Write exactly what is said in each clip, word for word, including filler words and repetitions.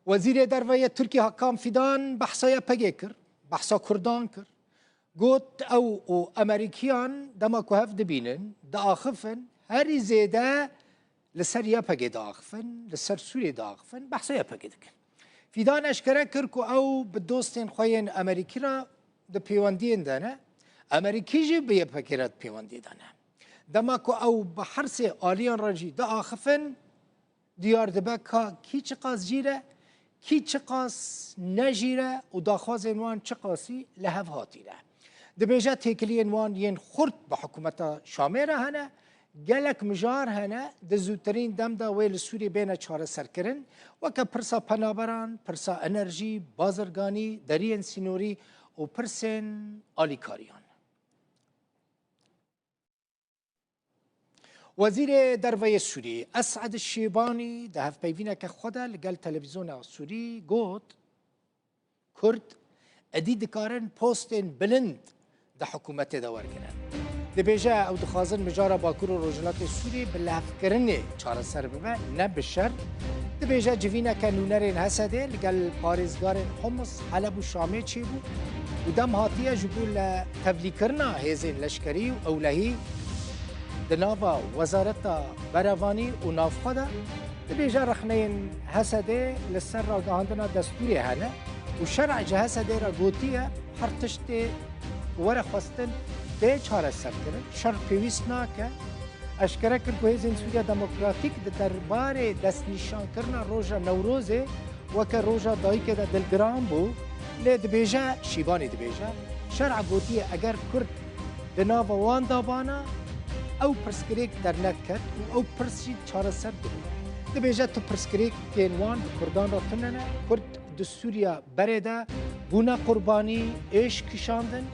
Wezîrê Derve yê Tirkî Hakan Fidan behsa Y P G kir, behsa Kurdan kir. Got, ew û Amerîkiyan dema ku hev dibînin, diaxifin, herî zêde li ser Y P G diaxifin, li ser Sûriyê diaxifin, behsa Y P G dikin. Fidan eşkere kir ku ew bi dostên xwe yên Amerîkî re di pêwendiyên de ne, Amerîkî jî bi Y P G re di pêwendiyê de ne. Dema ku ew bi her sê aliyan re jî diaxifin, diyar dibe ka kî çiqas jîr e, kî çiqas ne jîr e û daxwazên wan çiqasî li hev hatî ne. Dibêje têkiliyên wan yên xurt bi hikûmeta Şamê re hene, gelek mijar hene, di zûtirîn dem de wê li Sûriyê bêne çareserkirin, weke pirsa penaberan, pirsa enerjî, bazirganî, deriyên sînorî û pirsên alîkariyan. Wezîrê Derve yê Sûrî Esed Şêbanî di hevpeyvîneke xwe de li gel televîzyona Sûrî got, Kurd êdî dikarin postên bilind di hikûmetê de wergirin. Dibêje ew dixwazin mijara Bakur û Rojhilatê Sûrî bi lihevkirinê çareser bibe, ne bi şer. Dibêje civîneke nûnerên Hesedê li gel parêzgarên Homs, Heleb û Şamê çêbû û dem hatiye ji bo li tevlîkirina hêzên leşkerî û ewlehî di nava Wezareta Berevanî û Navxwe de. Dibêje rexneyên Hesedê li ser ragihandina destûrê hene û şer'a ji Hesedê re gotiye, her tiştê ku were xwestin bê çareserkirin, şer pêwîst nake. Eşkere kir ku Hêzên Sûriya Demokratîk di derbarê destnîşankirina roja Newrozê weke roja dayikê de dilgiran bû, lê dibêje, Şîbanî dibêje, şer'a gotiye eger Kurd di nava wan de bana, ew pirsgirêk dernediket û ew pirs jî çareser dibin. Dibêje tu pirsgirêkên wan bi Kurdan re tune ne. Kurd di Sûriya berê de bûne qurbanî, êş kişandin.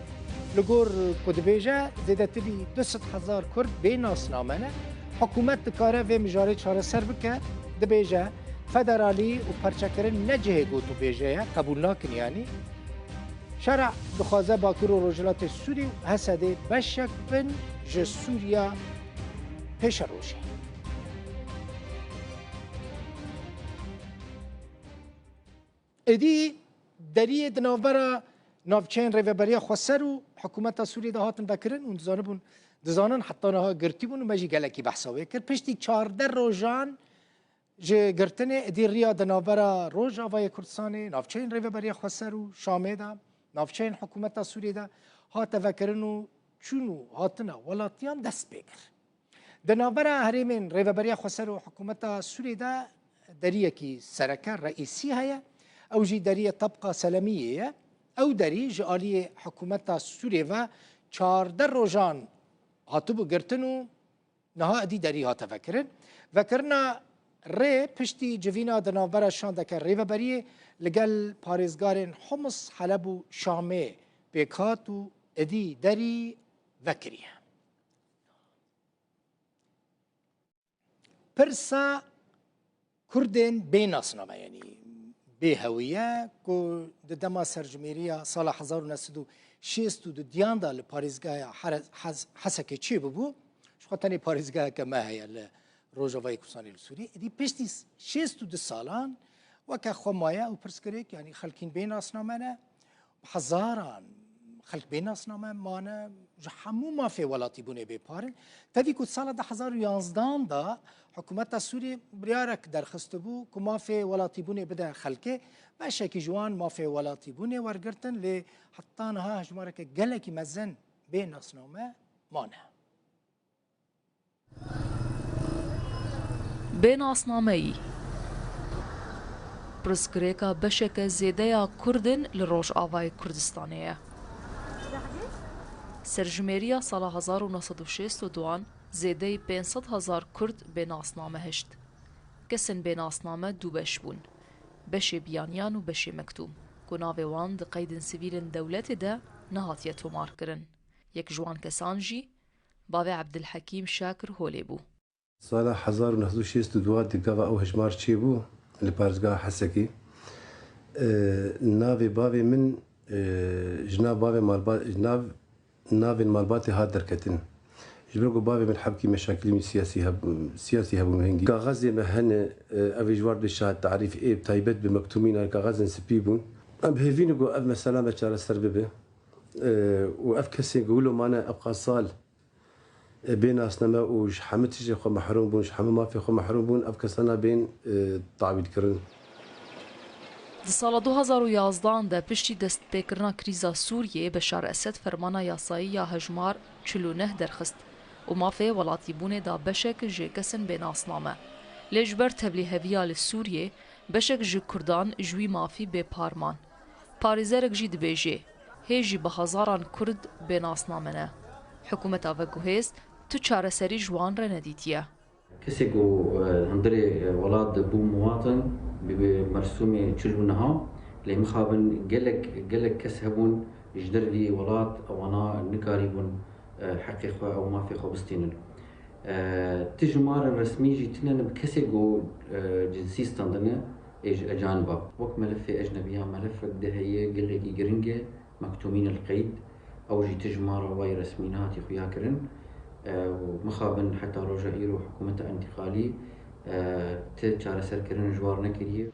Li gor ku dibêje, zêdetirî du sed hezar Kurd bê nasname ne. Hikûmet dikare vê mijarê çareser bike, dibêje, federalî û perçekirin ne cihê gotûbêjê ye, qebûl nakin yanî. Şer'a dixwaze Bakur û Rojhilatê Sûrî û Hesedê beşek bin ji Sûriya pêşerojê. Êdî deriyê di navbera navçeyên Rêveberiya Xweser û hikûmeta Sûriyê de hatin vekirin û dizanibûn, dizanin heta niha girtî bûn û me jî gelekî behsa wê kir. Piştî çardeh rojan ji girtinê êdî riya di navbera Rojavayê Kurdistanê, navçeyên Rêveberiya Xweser û Şamê de, navçeyên hikûmeta Sûriyê de hate vekirin û çûn û hatina welatiyan dest pê kir. Di navbera herêmên Rêveberiya Xweser û hikûmeta Sûriyê de deriyekî sereke, reîsî heye. Ew jî deriyê Tebqa Selemiyê ye. Ew derî ji aliyê hikûmeta Sûriyê ve çardeh rojan hatibû girtin û niha êdî derî hate vekirin. Vekirina rê piştî civîna di navbera şandeke rêveberiyê li gel parêzgarên Homs, Heleb û Şamê pêk hat û êdî derî vekiriye. Pirsa Kurdên bê nasname, yanî bê hewiye, ku di dema serjimêriya sala hezar û neh sed û şêst û du diyan de li parêzgeha Here-, Hes-, Hesekê çêbibû, ji xwe tenê parêzgeheke me heye li Rojavayê Kurdistanê li Sûriyê. Êdî piştî şêst û du salan weke xwe maye û pirsgirêk, yanî xelkîn bê nasname ne. Hezaran xelk bê nasname mane, ji hemû mafê welatîbûnê bê par in. Tevî ku sala du hezar û yanzdan de hikûmeta Sûriyê biryarek derxistibû ku mafê welatîbûnê bide xelkê, beşekî ji wan mafê welatîbûnê wergirtin, lê heta niha hejmareke gelekî mezin bê nasname mane. Bê nasnameyî pirsgirêka beşeke zêde ya Kurdên li Rojavayê Kurdistanê ye. Serjimêriya sala hezar û neh sed û şêst û duan zêdeyî pênc sed hezar Kurd bê nasname hişt. Kesên bê nasname du beş bûn. Beşê biyaniyan û beşê mektûm, ku navê wan di qeydên sivîlên dewletê de nehatiye tomarkirin. Yek ji wan kesan jî Bavê Ebdilhekîm Şakir Holê bû. Sala hezar û neh sed û şêst û dua di gava ew hejmar çêbû li parêzgeha Hesekê. E, navê bavê min, e, ji nav bavê malba-, ji nav navên malbatê hat derketin. Ji ber ku bavê min hebkî meşakilî min siyasî heb-, siyasî hebûn hingî. Kaxezê me hene, e, ev ê ji war bê şahid tarîf ê bi taybet bi mektumîna kaxezên spî bûn. Em hêvî ne ku ev mesela me çareser bibe. E, û ev kesên ku wilo mane ev qas sal, e, bê nasname û ji hemî tijê xwe mehrum bûn, ji hemî mafê xwe mehrum bûn, ev kesana bên, e, tawîl kirin. Di sala du hazar û yazdehan de piştî destpêkirina krîza Sûriyê, Beşar Esed fermana yasayî ya hejmar çil û neh derxist û mafê welatîbûnê da beşek ji kesên bênasname. Lê ji ber tevlîheviya li Sûriyê, beşek ji Kurdan ji wî mafî bêpar man. Parêzerek jî dibêje, hê jî bi hezaran Kurd bênasname ne. Hikûmeta veguhêz tu çareserî ji wan re nedîtiye. Kesê ku, e, hundirê, e, welat bû muwatin, bi, bi mersûmê çil û neha, lê mixabin gelek, gelek kes hebûn ji dervî welat, ewana nikarîbûn, e, heqê xwe ew mafê xwe bistînin. E, ti jimarên resmî jî tune ne bi kesê ku, e, cinsî standine ê ji ecaniba. Wek melefê ecnebiya melefek de heye gelekî giring e, Mektumîn el Qeyd, ew jî ti jimara wayî resmî nehatî xuya kirin, e, û mixabin heta roja îro hikûmeta întîqalî, e, ti çareserkirin ji war nekiriye.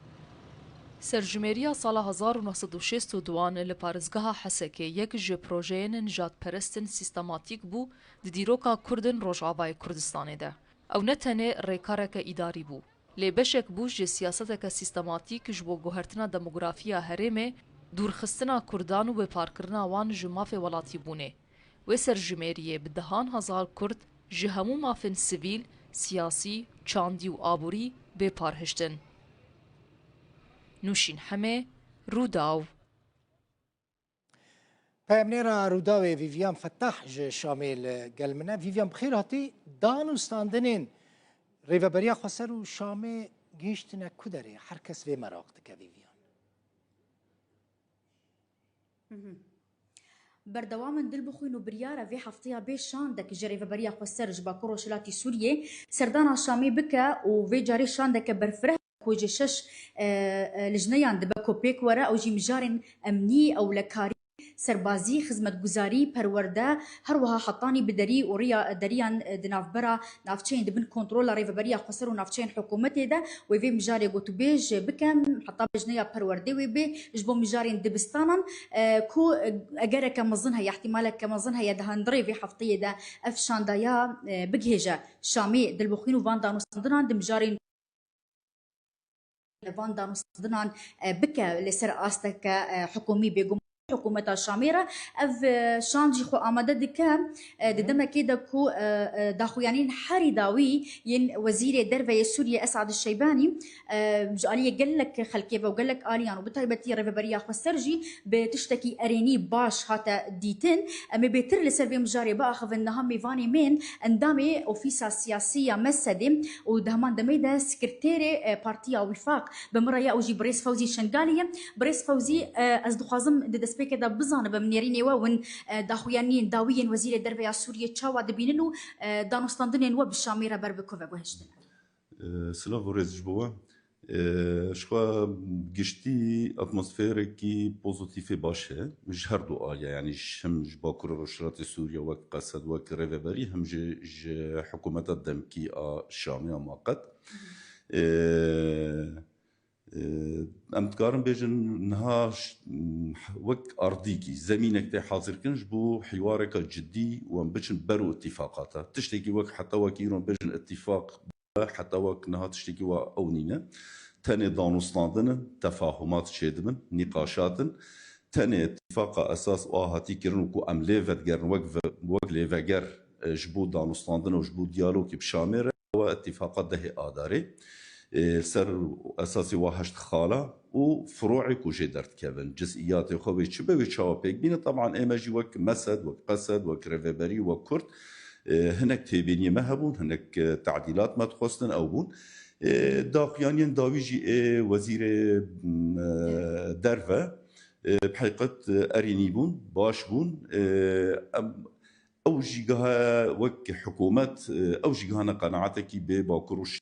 Serjimêriya sala hezar û neh sed û şêst û duan li parêzgeha Hesekê yek ji projeyên nijadperestin sîstematîk bû di dîroka Kurd in Rojavayê Kurdistanê de. Ew ne tenê rêkareke îdarî bû, lê beşek bû ji siyaseteke sîstematîk ji bo guhertina demografiya herêmê, dûrxistina Kurdan û bêparkirina wan ji mafê welatîbûnê. Wê serjimêriyê bi dehan hezar Kurd ji hemû mafên sivîl, siyasî, çandî û aborî bêpar hiştin. Nûşîn Hemê, Rûdaw. Peyamnêra Rûdawê Vîviyan Fetah ji Şamê li gel min e. Vîviyan, bi xêr hatî. Danûstandinên Rêveberiya Xweser û Şamê gihîştine ku derê? Her kes vê meraq dike, Vîviyan. Mhm. Berdewam in dil bixwîn û biryar e vê hefteya bê şandek ji Rêveberiya Xweser ji Bakur Rojhilatî Sûriyê serdana Şamê bike û vê carê şandeke berfireh ku ji şeş, e, e, lijneyan dibe ku pêk were, ew jî mijarên emnî, ewlekarî, serbazî, xizmetguzarî, perwerde, her wiha hetanî bi derî û riya, deriyan, e, di navbera navçeyên di bin kontrola Rêveberiya Xweser û navçeyên hikûmetê de wê vê mijarê gotûbêj bike, heta lijneya perwerdê wê bê ji bo mijarên dibistanan, e, ku, e, egereke mezin heye, îhtîmaleke mezin heye di hundirê vê hefteyê de ev şandaya, e, bigihêje Şamê dilbixwîn û van danûstandinan di mijarên van danûstandinan, e, bike li ser asteke, e, hikûmî, bêguman hikûmeta Şamê re. Ev, e, şand jî xwe amade dike, e, di demekê de ku, e, e, daxuyaniyên herî dawî yên Wezîrê Derve yê Sûriyê Esad Şeybanî, e, ji aliyê gelek xelkê ve û gelek aliyan û bi taybetî Rêveberiya Xweser jî bi tiştekî erênî baş hate dîtin. Em ê bêtir li ser vê mijarê biaxivin. Niha mêvanê me yên endamê Ofîsa Siyasî ya Mesedê û di heman demê de sekreterê, e, Partiya Wîfaq bi min re ye, ew jî birêz Fewzî Şengalî ye. Birêz Fewzî, e, ez dixwazim di destpêkê de bizanibim nêrînê we win, e, daxuyaniyên dawî yên Wezîrê Derve ya Sûriyê çawa dibînin û, e, danûstandinên we bi Şamê re ber bi ku veguhiştine? E, silav û rêz ji bo we. E, ji xwe giştî atmosferekî pozîtîfê baş heye. Ji her du aliya, yanî ji, hem ji Bakur û Rojhilatê Sûriye wek qesed, wek rêveberî, hem jî ji hikûmeta demkî a Şamê a maqet. E, e, em dikarin bêjin niha ş-, wek ardîkî, zemînek tê hazirkirin ji bo hîwareke cidî û em biçin ber û îtîfaqata. Tiştekî wek heta wek îro em bêjin îtîfaq heta wek niha tiştekî wa ew nîne. Tenê danûstandin in, tefahumat çêdibin, nîqaşat in. Tenê îtîfaqa esas a hatî kirin û ku em lê vedigerin wek ve-, wek lêveger, e, ji bo danûstandin û ji bo diyalogê bi Şamê re, ew e îtîfaqa dehê Adarê. E, li ser esasê wa heşt xala û furu'ê ku jê derdikevin. Ciz'iyatê xwe wê çi be, wê çawa pêk bîne. Teban ême jî wek Mesed, wek Qesed, wek Rêveberî, wek Kurd, e, hinek têbîniyê me hebûn, hinek, e, tadîlat me dixwestin, ew bûn. E, daxuyaniyên dawî jî ê Wezîrê, m, e, Derve, e, bi heqîqet, e, erênî bûn, baş bûn. E, em, ew jî giha wek hikûmet, e, ew jî gihane qenaatekî bê Bakur û Roj-,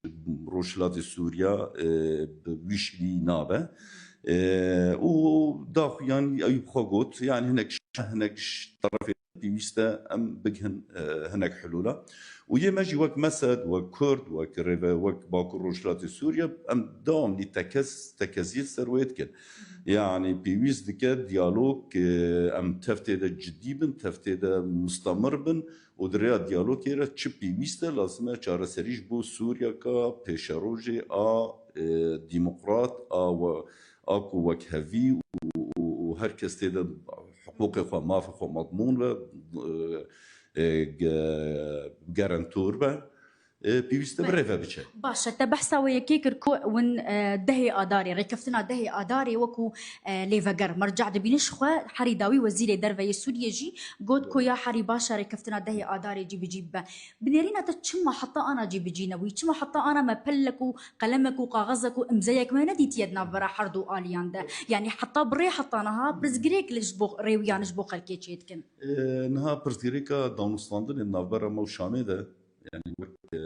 Rojhilatê Sûriya, e, bi wî şirî nabe. E, û daxuyanî Eyûp xwe got, yanî hinek ş-, hinek ş-, terefê pêwîst e em bigihin, e, hinek hilûla. Û yê me jî wek MESED, wek Kurd, wek rêve, wek Bakur Rojhilatê Sûriye, em dewamlî tekez, tekeziyê ser wê dikin. Yani pêwîst dike diyalog, e, em tev tê de cidî bin, tev tê de mustemir bin û di rêya diyalogê re çi pêwîst e, lazim e çareserî ji bo Sûriyeka pêşerojê a, e, demokrat, a we-, a ku wekhevî û, û, û her kes tê de hiqûqê xwe, mafê xwe madmûn be, e, e, ge-, gerentûr be, e, pêwîst e bi rê ve biçe. Baş e, te behsa wê yekê kir ku win, e, dehê Adarê, rêkeftina dehê Adarê wekû, e, lêveger, merceh dibîne. Ji xwe herî dawî Wezîrê Derve yê Sûriyê jî got ku ya herî baş e rêkeftina dehê Adarê cîbicî bibe. Bi nêrîna te çima heta ana cîbicî nebûyî? Çima heta ana me pelek û qelemek û kaxezek û imzeyek me nedîtiye di navbera her du aliyan de? Yani heta bi rê heta niha pirsgirêk li ji bo rêwiyan ji bo xelkê çêdikin. E, niha pirsgirêka danûstandinê di navbera me û Şamê de, yani wek, e,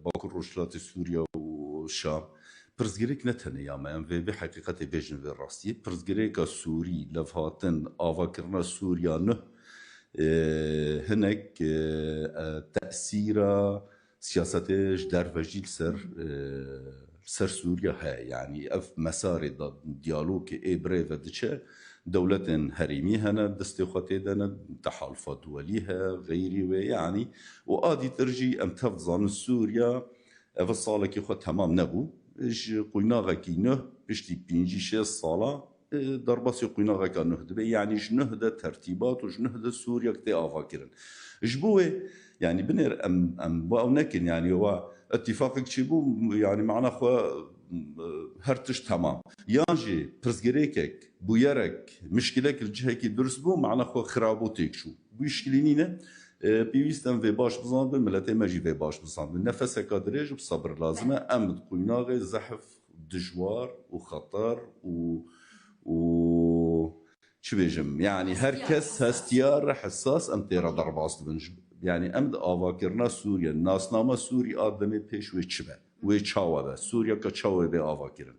Bakur Rojhilatê Sûriye û Şam, pirsgirêk ne tenê ya me, em vê, vê heqîqetê bêjin vê rastiyê. Pirsgirêka Sûrî, levhatin, avakirina Sûriya nuh, e, hinek, e, e, tesîra siyasetê ji derve jî li ser, e, li ser Sûriye heye. Yani ev mesarê da diyalogê ê bi rê ve diçe. Dewletên herêmî hene, destê xwe tê de ne, tehalufa duwelî heye, xeyrî wê, yani. Û a dîtir jî em tev dizanin Sûriya, ev salekî xwe temam nebû. Ji qunaxekî nuh, piştî pêncî şêst sala, e, derbasî qunaxeka nuh dibe. Yani ji nuh de tertîbat û ji nuh de Sûriyek tê avakirin. Ji bo wê, yani binêr em, em wa ew nekin, yani wa îtîfaqek çêbû, yani mana xwe, e, her tişt temam. Yan jî pirsgirêkek, bûyerek, mişkilek li cihekî dirust bû, mana xwe xirabû têk çû. Bû îşkilî nîne. E, pêwîst em vê baş bizanbin, miletê me jî vê baş bizanbin. Nefeseka dirêj û bi sebir lazim e. Em di qunaxê zehf dijwar û xeter û, û çi bêjim, yani her kes hestiyar, hesas, em tê re derbas dibin. Yani em di avakirina Sûriye, nasnama Sûrî a demê pêş wê çi be? Wê çawa be? Sûriyeka çawa bê avakirin?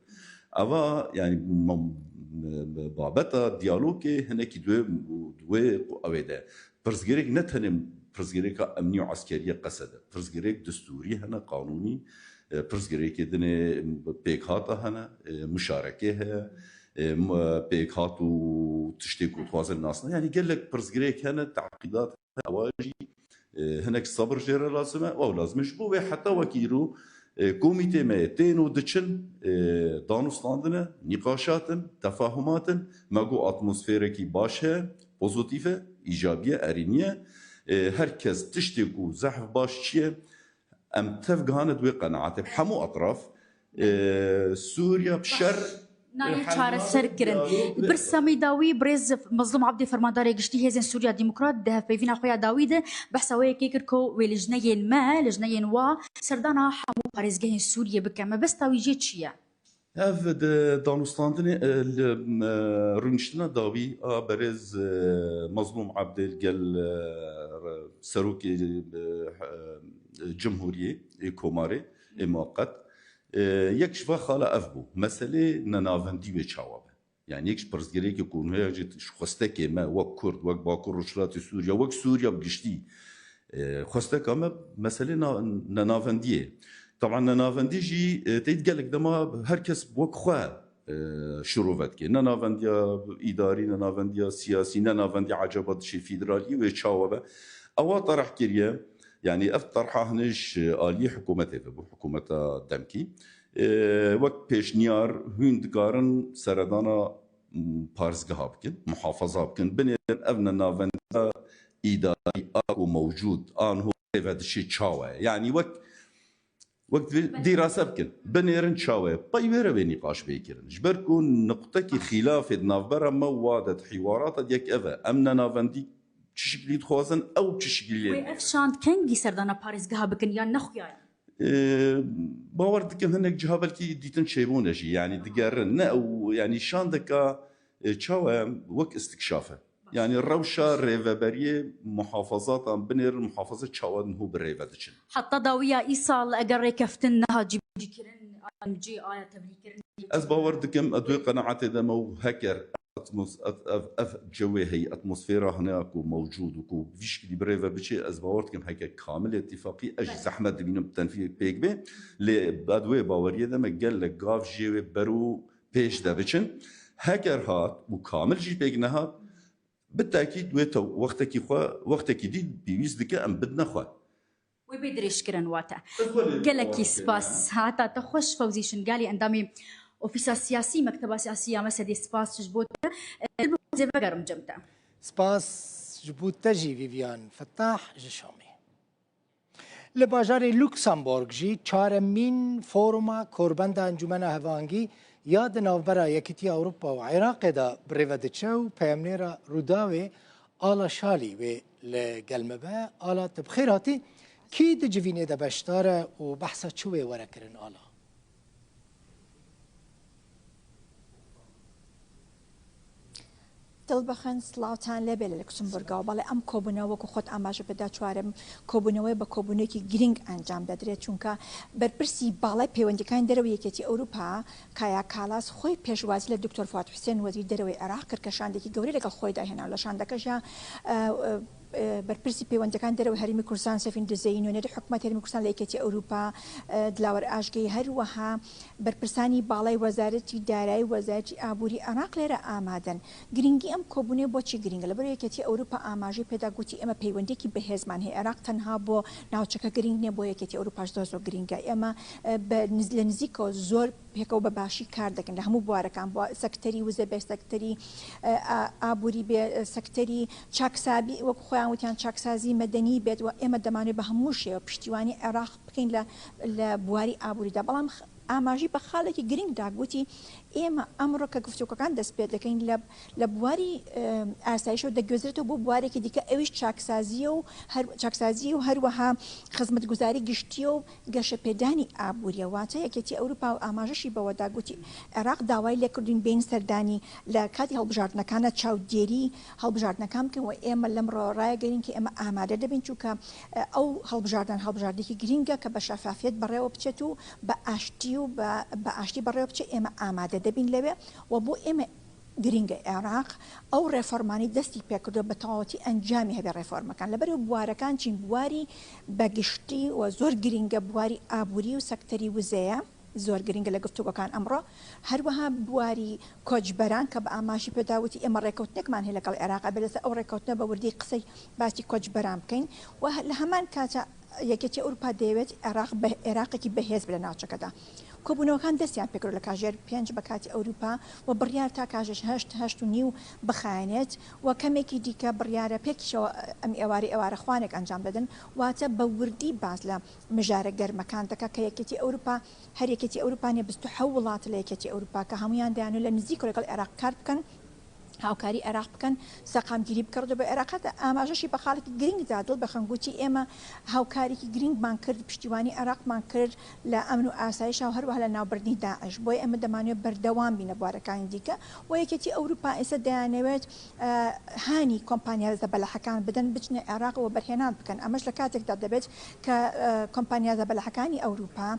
Eva, yani ma-, babeta diyalogê hinekî di wê, di wê ewê de. Pirsgirêk ne tenê pirsgirêka emnî û eskerî ye qese de. Pirsgirêk destûrî hene, qanûnî, e, pirsgirêkê dinê pêkhata hene, e, muşarekê heye, e, m-, pêkhat û tiştê ku dixwazin nasne. Yani gelek pirsgirêk hene, teqîdat hene, ewa jî, e, hinek sebir jê re lazim e, ew lazim e. Ji bo wê heta wekî îro, e, komîtê me yê tên û diçin, e, danûstandine, nîqaşatin, tefahumatin, me got atmosferekî baş heye, pozotîf e, îcabî ye, erênî ye. E, her kes tiştê ku zehf baş çi ye, em tev gihane di wê qenaetê. Hemû etraf, e, Sûriya bi şer, nayê e, çareser kirin. Pirsa me dawî, birêz Mezlûm Ebdî, fermandarê giştî Hêzên Sûriya Demokrat, di hevpeyvîna xwe ya dawî de behsa wê yekê kir ku wê lijneyên me, lijneyên wa serdana hemû parêzgehên Sûriyê bike. Mebesta wî jê çi ye? Ev di danûstandinê, e, li, e, rûniştina dawî a berêz, e, Mezlûm Ebdê li gel, e, re-, serokê, e, e, cumhuriyê, ê komarê, ê muweqet, e, yek ji va xala ev bû. Meselê nenavendî wê çawa be? Yani yek ji pirsgirêkê ku heye jî ji xwestekê me wek Kurd, wek Bakur Rojhilatê Sûriye, wek Sûriya bi giştî, e, xwesteka me meselê na-, nenavendiyê. Taban nenavendî jî, e, tê gelek dema her kes wek xwe, e, şirove dike. Nenavendiya îdarî, nenavendiya siyasî, nenavendiya ecaba dişê federalî wê çawa be. Ewa terh kiriye, yani ev terha hinê ji aliyê hikûmetê ve bû, hikûmeta demkî. E, wek pêşniyar hûn dikarin seredana, m, parêzgeha bikin, muhafaza bikin. Binêrin ev nenavendiya îdarî a ku mewcûd, a niho rê ve dişê çawa ye. Yani wek, wek dî-, dîrase bikin. Binêrin çawa ye. Pey wê re wê nîqaş bê kirin. Ji ber ku nuqtekî xîlafê di navbera me û wa de di hîwarata di yek ev e. Em nenavendî çi şiklî dixwazin, ew çi şiklî lê. Wê ev şand kengî serdana parêzgeha bikin yan ne xuya ye? Ee, bawer dikim hinek ciha belkî dîtin çêbûne jî, yani digerin. Ne ew, yani şandeka, e, çawa ye, wek istikşaf e. Yani rewşa rêveberiyê muhafazatan binêrin, muhafaza çawa niho bi rê ve diçin. Heta dawiya îsal eger rêkeftin neha cîbicîkirin, A M C aya tevlîkirin. Ez bawer dikim, ez wê qenaetê de me û heker Atmos-, ev, ev, ev cewê heyî, atmosfera hene ya ku mewcûd û ku vî şikilî bi rê ve biçê, ez bawer dikim heke kamil îtîfaqî, ez jî zehmet dibînim bi tenfî pêk bê. Lê bi wê baweriyê de me gelek gav jê wê ber û pêş de biçin. Heger hat û kamil jî pêk nehat, bi tekîd wê tew-, wextekî xwe, wextekî dî pêwîst dike em bidine xwe. Wê bê dirêjkirin wate. Gelekî spas. Hata te xweş Fewzî Şingalî, endamê Ofîsa Siyasî, Mekteba Siyasî ya Mesedê, spas ji bo te. Ez ê vegerim cem te. Spas ji bo te jî Vivian Fettah ji Şamê. Li bajarê Luxembourg jî çaremîn foruma Korbenda Encûmena Hevahangî ya di navbera Yekîtiya Ewropa û Iraqê de bi rê ve diçe û peyamnêra Rûdawê Ala Şalî wê li gel me be. Ala, tu bi xêr hatî. Kî di civînê de beşdar e û behsa çi wê were kirin, Ala? Dilbixin, سڵاوتان لێ بێ لە لوکسمبورگەوە. بەڵێ، ئەم کۆبوونەوە، وەکو خۆت ئاماژە پێدا، چوارەم کۆبوونەوەی بە کۆبوونێکی گرنگ ئەنجام دەدرێت، چونکە بەرپرسی باڵای پەیوەندیەکانی دەرەوەی یەکێتی ئەوروپا، کایا کالاس، خۆی پێشوازی لە دکتۆر فواد حوسێن، وەزیری دەرەوەی عێراق، کرد کە شاندێکی گەورەی لەگەڵ خۆیدا هێنا. لە شاندەکەشیا، ئە، ئە، بەرپرسی پەیوەندیەکانی دەرەوەی هەرێمی کوردستان، سەفین دزەی، نوێنەری حکوومەت هەرێمی کوردستان لە یەکێتی ئەوروپا، ئە، دلاوەر ئاشگەی، هەروەها بەرپرسانی باڵای وەزارەتی دارایی، وەزارەتی ئابووری عێراق لێرە ئامادەن. گرنگی ئەم کۆبوونەیە بۆچی گرنگە؟ لەبەر یەکێتی ئەوروپا ئاماژەی پێدا، گوتی ئێمە پەیوەندیەکی بەهێزمان هەیە. عێراق تەنها بۆ ناوچەکە گرنگ نییە، بۆ یەکێتی ئەوروپاش زۆر زۆر گرنگە. ئێمە، ئە، بە نز-، لە نزیکەوە زۆر پێکەوە بە باشی کار دەکەن لە هەموو بوارەکان، بوار-، سەکتەری وزە بێ، سەکتەری، ئە، ئا-، ئابووری بێ، سەکتەری چاکسابی، وەکو خۆیان وتیان، چاکسازی مەدەنی بێت و ئێمە دەمانوێت بە هەموو شێوە پشتیوانی عێراق بکەین لە، لە بواری ئابووریدا. بەڵام خ-، ئاماژەی بە خاڵێکی گرنگدا، گوتی ئێمە ئەمڕۆ کە گفتوگۆکان دەست پێ دەکەین لە، لە بواری، ئە، ئاسایشەوە دەگوێزرێتەوە بۆ بوارێکی دیکە، ئەویش چاکسازیە و هەر، چاکسازی و هەروەها خزمەتگوزاری گشتیە و گەشەپێدانی ئابووریە. واتە یەکێتی ئەوروپا و ئاماژەشی بەوەدا، گوتی عێراق داوای لێکردوین بین سەردانی لە کاتی هەڵبژاردنەکانە چاودێری هەڵبژاردنەکان بکەین و ئێمە لەمڕۆ ڕایەگەرین کە ئێمە ئامادە دەبین، چونکە، ئە، ئەو هەڵبژاردن هەڵبژاردێکی گرنگە کە بە شەفافیت بەڕێوە بچێت و بە ئاشتی و بە، بە ئاشتی بەڕێوە بچێت. ئێمە ئامادە دەبین لەوێ و بۆ ئێمە گرنگە عێراق ئەو ڕێفۆرمانی دەستی پێکردووە بە تەواوەتی ئەنجامی هەبێ ڕێفۆرمەکان. لەبەرەوە بوارەکان چین؟ بواری بەگشتی و زۆر گرنگە، بواری ئابووری و سەکتەری وزەیە، زۆر گرنگە لە گفتوگۆکان ئەمڕۆ. هەروەها بواری کۆچبەران کە بە ئاماژی پێداوتی ئێمە ڕێکەوتنێکمان هەیە لەگەڵ عێراق، ئەبێ لەسەر ئەو ڕێکەوتنە بە وردی قسەی باسی کۆچبەران بکەین و هە-، لە هەمان کاتە یەکێتی ئەوروپا دەیەوێت عێراق بە-، عێراقێکی بەهێز بێ لە ناوچەکەدا. کۆبوونەوەکان دەستیان پێکرد لە کاژێر پێنج بە کاتی ئەوروپا و بڕیار تا کاژێر هەشت، هەشت و نیو بخایەنێت و کەمێکی دیکە بڕیارە پێکیشەوە ئەم ئێوارەی ئێوارە خوانێک ئەنجام دەدەن، واتە بە وردی باز لە مژارە گەرمەکان دەکا کە یەکێتی ئەوروپا، هەر یەکێتی ئەوروپا نیە، بیست و حەوت وڵات لە یەکێتی ئەوروپا کە هەمویان دەیانوێت لە نزیک و لەگەڵ عێراق کار بکەن، هاوکاری عێراق بکەن، سەقامگیری بکەڕێتەوە بۆ عێراق. هەتا ئاماژەشی بە خاڵێکی گرنگدا، دڵ بەخن، گوتی ئێمە هاوکاریکی گرنگمان کرد، پشتیوانی عێراقمان کرد لە ئەمن و ئاسایشا و هەروەها لە ناوبردنی داعش. بۆیە ئێمە دەمانوێت بەردەوام بینە بوارەکانی دیکە و یەکێتی ئەوروپا ئێستا دەیانەوێت، ئە، هانی کۆمپانیا زەبەلەحەکان بدەن، بچنە عێراق و بەرهێنان بکەن. ئەمەش لە کاتێکدا دەبێت کە، ئە، کۆمپانیا زەبەلەحەکانی ئەوروپا،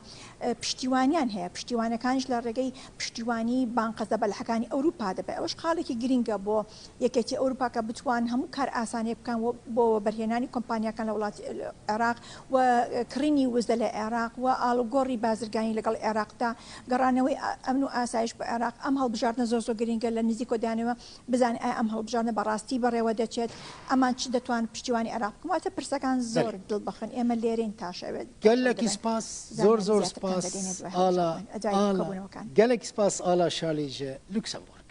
ئە، پشتیوانیان هەیە، پشتیوانەکانیش لە ڕێگەی پشتیوانی بانقە زەبەلەحەکانی ئەوروپا دەبێت. ئەوەش خاڵێکی گرنگە بۆ یەکێتی ئەوروپا کە بتوان هەموو کار ئاسانێ بکەن و بۆ بەرهێنانی کۆمپانیاکان لە وڵاتی عێراق و کڕینی وزە لە عێراق و ئاڵوگۆڕی بازرگانی لەگەڵ عێراقدا، گەڕانەوەی ئە-، ئەمن و ئاسایش بۆ عێراق. ئەم هەڵبژاردنە زۆر زۆر گرنگە، لە نزیک و دانەوە بزانین ئایا ئەم هەڵبژاردنە بەڕاستی بەڕێوە دەچێت، ئەمان چ دەتوان پشتیوانی عێراق بکەن. واتە پرسەکان زۆر، بەڵێ، دڵ بەخن. ئێمە لێرەین تا شەوێت. گەلێکی سپاس، زۆر زۆر سپاس. ئالا، ئالا. گەلێکی سپاس ئالا شالی ji Luxembourg.